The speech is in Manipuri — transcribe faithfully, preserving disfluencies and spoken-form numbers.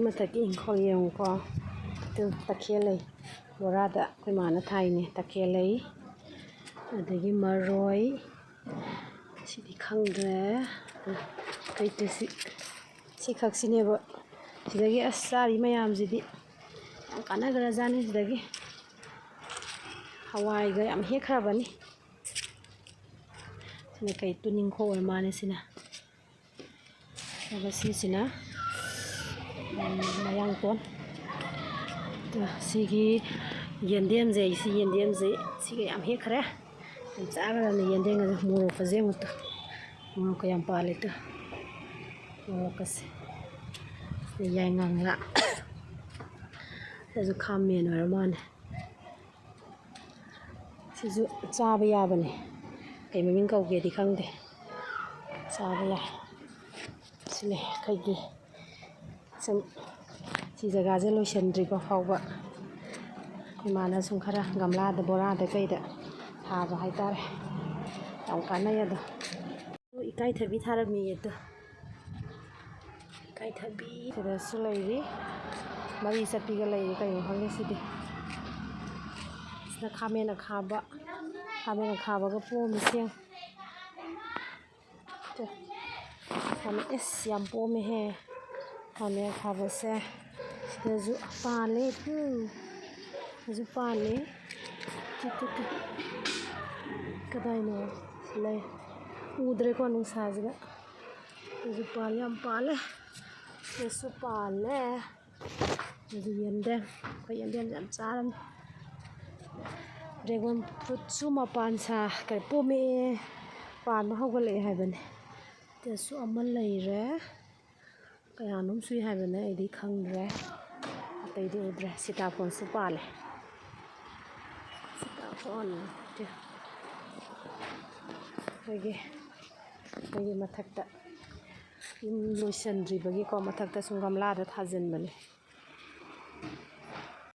ꯃꯊꯛꯀꯤ ꯏꯪꯈꯣꯜ ꯌꯦꯡꯉꯨꯀꯣ꯫ ꯑꯗꯨ ꯇꯈꯦꯜ ꯂꯩ꯫ ꯕꯣꯔꯥꯗ ꯑꯩꯈꯣꯏ ꯃꯥꯅ ꯊꯥꯏꯅꯦ꯫ ꯇꯈꯦꯜ ꯂꯩ, ꯑꯗꯒꯤ ꯃꯔꯣꯏ, ꯁꯤꯗꯤ ꯈꯪꯗ꯭ꯔꯦ꯫ ꯀꯩ ꯀꯩ ꯁꯤ, ꯁꯤꯈꯛꯁꯤꯅꯦꯕ꯫ ꯁꯤꯗꯒꯤ ꯑꯁ ꯆꯥꯔꯤ ꯃꯌꯥꯝꯁꯤꯗꯤ ꯌꯥꯝ ꯀꯥꯟꯅꯈ꯭ꯔꯖꯥꯠꯅꯤ꯫ ꯁꯤꯗꯒꯤ ꯍꯋꯥꯏꯒ ꯌꯥꯝ ꯍꯦꯛꯈ꯭ꯔꯕꯅꯤ꯫ ꯁꯤꯅ ꯀꯩ ꯇꯨꯅꯤꯡꯈꯣꯛ ꯑꯣꯏꯔ ꯃꯥꯜꯂꯦ ꯁꯤꯅ꯫ ꯑꯗꯨꯒ ꯁꯤꯁꯤꯅ, ꯎꯝ, ꯃꯌꯥꯡꯇꯣꯟ꯫ ꯑꯗꯨ ꯁꯤꯒꯤ ꯌꯦꯟꯗꯦꯝꯁꯦ, ꯁꯤ ꯌꯦꯟꯗꯦꯝꯁꯦ ꯁꯤꯒ ꯌꯥꯝ ꯍꯦꯛꯈ꯭ꯔꯦ꯫ ꯌꯥꯝ ꯆꯥꯈ꯭ꯔꯕꯅꯤ ꯌꯦꯟꯗꯦꯝꯒꯁꯦ꯫ ꯃꯣꯔꯣꯛꯀꯁꯦ ꯑꯃꯨꯛꯇ, ꯃꯣꯔꯣꯛꯀ ꯌꯥꯝ ꯄꯥꯜꯂꯦ ꯇꯨ꯫ ꯃꯣꯔꯣꯛꯀꯁꯦ꯫ ꯁꯤꯗ ꯌꯥꯏꯉꯪꯂꯥ꯫ ꯁꯤꯁꯨ ꯈꯥꯃꯦꯟ ꯑꯣꯏꯔ ꯃꯥꯜꯂꯦ꯫ ꯁꯤꯁꯨ ꯆꯥꯕ ꯌꯥꯕꯅꯤ꯫ ꯀꯩ ꯃꯃꯤꯡ ꯀꯧꯒꯦꯗꯤ ꯈꯪꯗꯦ꯫ ꯆꯥꯕ ꯌꯥꯏ꯫ ꯁꯤꯅꯦ ꯑꯩꯈꯣꯏꯒꯤ ꯁꯨꯝ ꯁꯤ ꯖꯒꯥꯁꯦ ꯂꯣꯏꯁꯤꯟꯗ꯭ꯔꯤꯕ ꯐꯥꯎꯕ ꯑꯩꯈꯣꯏ ꯃꯥꯅ ꯁꯨꯝ ꯈꯔ ꯒꯝꯂꯥꯗ, ꯕꯣꯔꯥꯗ ꯀꯩꯗ ꯊꯥꯕ ꯍꯥꯏꯇꯥꯔꯦ꯫ ꯌꯥꯝ ꯀꯥꯟꯅꯩ ꯑꯗꯣ꯫ ꯏꯀꯥꯏꯊꯕꯤ ꯊꯥꯔꯝꯃꯤꯌꯦ ꯑꯗꯣ꯫ ꯏꯀꯥꯏꯊꯕꯤ ꯁꯤꯗꯁꯨ ꯂꯩꯔꯤ꯫ ꯃꯔꯤ ꯆꯠꯄꯤꯒ ꯂꯩꯔꯤ꯫ ꯀꯩꯅꯣ ꯈꯪꯗꯦ ꯁꯤꯗꯤ꯫ ꯁꯤꯅ ꯈꯥꯃꯦꯟ ꯑꯈꯥꯕ꯫ ꯈꯥꯃꯦꯟ ꯑꯈꯥꯕꯒ ꯄꯣꯝꯃꯤ ꯁꯦꯝ꯫ ꯇꯨ꯫ ꯈꯥꯃꯦꯟ, ꯑꯁ, ꯌꯥꯝ ꯄꯣꯝꯃꯦꯍꯦ꯫ ꯈꯥꯃꯦꯟ ꯑꯈꯥꯕꯁꯦ꯫ ꯁꯤꯗꯁꯨ ꯄꯥꯜꯂꯦ꯫ ꯇꯨ꯫ ꯁꯤꯗꯁꯨ ꯄꯥꯜꯂꯦ꯫ ꯇꯨ, ꯇꯨ, ꯇꯨ꯫ ꯀꯗꯥꯏꯅꯣ? ꯂꯩ꯫ ꯎꯗ꯭ꯔꯦꯀꯣ ꯅꯨꯡꯁꯥꯁꯤꯒ꯫ ꯁꯤꯁꯨ ꯄꯥꯜꯂꯦ, ꯌꯥꯝ ꯄꯥꯜꯂꯦ꯫ ꯁꯤꯁꯨ ꯄꯥꯜꯂꯦ꯫ ꯑꯗꯨ ꯌꯦꯟꯗꯦꯝ, ꯑꯩꯈꯣꯏ ꯌꯦꯟꯗꯦꯝꯁꯦ ꯌꯥꯝ ꯆꯥꯔꯝꯃꯤ꯫ Dragon fruitꯁꯨ ꯃꯄꯥꯟ ꯁꯥ-, ꯀꯩ, ꯄꯣꯝꯃꯛꯑꯦ, ꯄꯥꯟꯕ ꯍꯧꯒꯠꯂꯛꯑꯦ ꯍꯥꯏꯕꯅꯦ꯫ ꯁꯤꯗꯁꯨ ꯑꯃ ꯂꯩꯔꯦ꯫ ꯀꯌꯥꯅꯣꯝ ꯁꯨꯏ ꯍꯥꯏꯕꯅꯦ, ꯑꯩꯗꯤ ꯈꯪꯗ꯭ꯔꯦ꯫ ꯑꯇꯩꯗꯤ ꯎꯗ꯭ꯔꯦ꯫ ꯁꯤꯇꯥꯐꯣꯟꯁꯨ ꯄꯥꯜꯂꯦ꯫ ꯁꯤꯇꯥꯐꯣꯟ, ꯑꯩꯈꯣꯏꯒꯤ, ꯑꯩꯈꯣꯏꯒꯤ ꯃꯊꯛꯇ ꯌꯨꯝ ꯂꯣꯏꯁꯤꯟꯗ꯭ꯔꯤꯕꯒꯤꯀꯣ, ꯃꯊꯛꯇ ꯁꯨꯝ ꯒꯝꯂꯥꯗ ꯊꯥꯖꯤꯟꯕꯅꯦ꯫